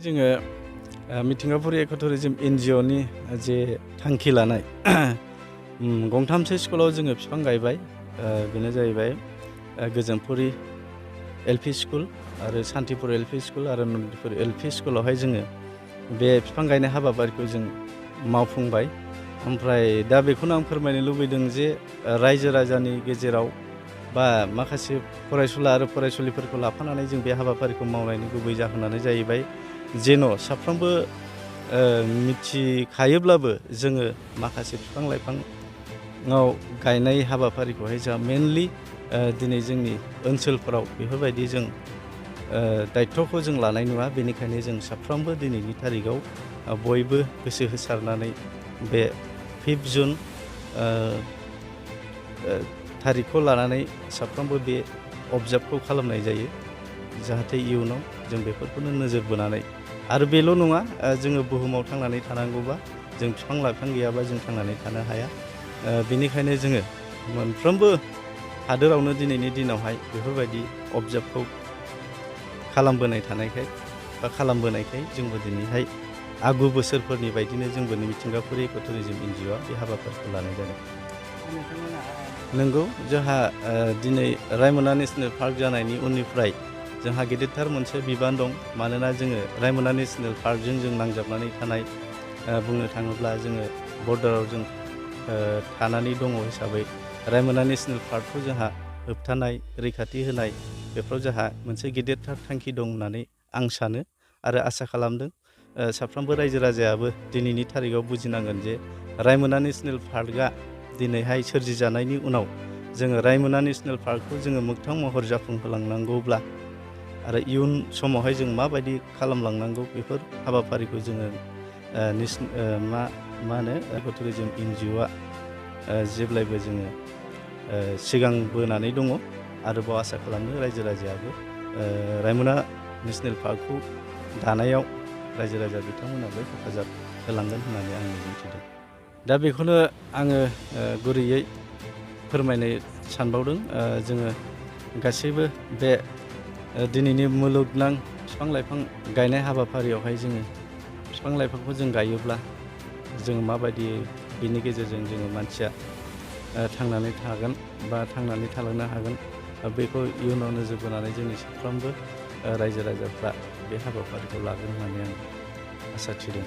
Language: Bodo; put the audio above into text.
जोङो मिथिंगापुर इक'टुरिजम एनजिअनि जे थांखि लानाय गंथामसो स्कुलाव जोङो बिफां गायबाय। बेनो जाहैबाय गोजोनपुरि एलपि स्कुल आरो सान्तिपुर एलपि स्कुल आरो नन्दिपुर एलपि स्कुलावहाय जोङो बे बिफां गायनाय हाबाफारिखौ जों मावफुंबाय। ओमफ्राय दा बेखौनो आं फोरमायनो लुबैदों जे रायजो राजानि गेजेराव बा माखासे फरायसुला आरो फरायसुलिफोरखौ लाफानानै जों बे हाबाफारिखौ मावनायनि गुबै जाहोनानो जाहैबाय जेन' साफ्रोमबो मिथिखायोब्लाबो जोङो माखासे बिफां लाइफाङाव गायनाय हाबाफारिखौहाय जोंहा मेनलि दिनै जोंनि ओनसोलफोराव बेफोरबायदि जों दायथ'खौ जों लानाय नुवा। बेनिखायनो जों साफ्रोमबो दिनैनि थारिखआव बयबो गोसो होसारनानै बे 5 जुन थारिखखौ लानानै साफ्रोमबो बे अबजार्भखौ खालामनाय जायो। जाहाथे इयुनाव जों बेफोरखौनो नोजोर बोनानै आरो बेल' नङा, जोङो बुहुमाव थांनानै थानांगौबा जों बिफां लाइफां गैयाबा जों थांनानै थानो हाया। बेनिखायनो जोङो मोनफ्रोमबो हादोरावनो दिनैनि दिनावहाय बेफोरबायदि अबजार्भखौ खालामबोनाय थानायखाय बा खालामबोनायखाय जोंबो दिनैहाय आगु बोसोरफोरनि बायदिनो जोंबो मिथिंगापुर इक'टुरिजम एनजिअआ बे हाबाफारिखौ लानाय जादों। नंगौ, जोंहा दिनै रायमना नेसनेल पार्क जानायनि उननिफ्राय जोंहा गेदेरथार मोनसे बिबान दं। मानोना जोङो रायमना नेसनेल पार्कजों जों नांजाबनानै थानाय, बुंनो थाङोब्ला जोङो बर्डाराव जों थानानै दङ हिसाबै रायमना नेसनेल पार्कखौ जोंहा होबथानाय, रैखाथि होनाय बेफोराव जोंहा मोनसे गेदेरथार थांखि दं होननानै आं सानो आरो आसा खालामदों। साफ्रोमबो रायजो राजायाबो दिनैनि थारिखआव बुजिनांगोन जे रायमना नेसनेल पार्कआ दिनैहाय सोरजिजानायनि उनाव जोङो रायमना नेसनेल पार्कखौ जोङो मोगथां महर जाफुंहोलांनांगौब्ला आरो इयुन समावहाय जों माबायदि खालामलांनांगौ बेफोर हाबाफारिखौ जोङो मा होनो इक'टुरिजम एनजिअआ जेब्लायबो जोङो सिगांबोनानै दङ। आरोबाव आसा खालामदों रायजो राजायाबो रायमना नेसनेल पार्कखौ दानायाव रायजो राजा बिथांमोनाबो हेफाजाब होलांगोन होननानै आं मिजिंथिदों। दा बेखौनो आङो गुरैयै फोरमायनो सानबावदों। जोङो गासैबो बे दिनैनि मुलुगनां बिफां लाइफां गायनाय हाबाफारियावहाय जोङो बिफां लाइफांखौ जों गायोब्ला जों माबायदि बेनि गेजेरजों जोङो मानसिया थांनानै थागोन बा थांनानै थालांनो हागोन, बेखौ इयुनाव नोजोर बोनानै जोंनि साफ्रोमबो रायजो राजाफ्रा बे हाबाफारिखौ लागोन होननानै आं आसा थिदों।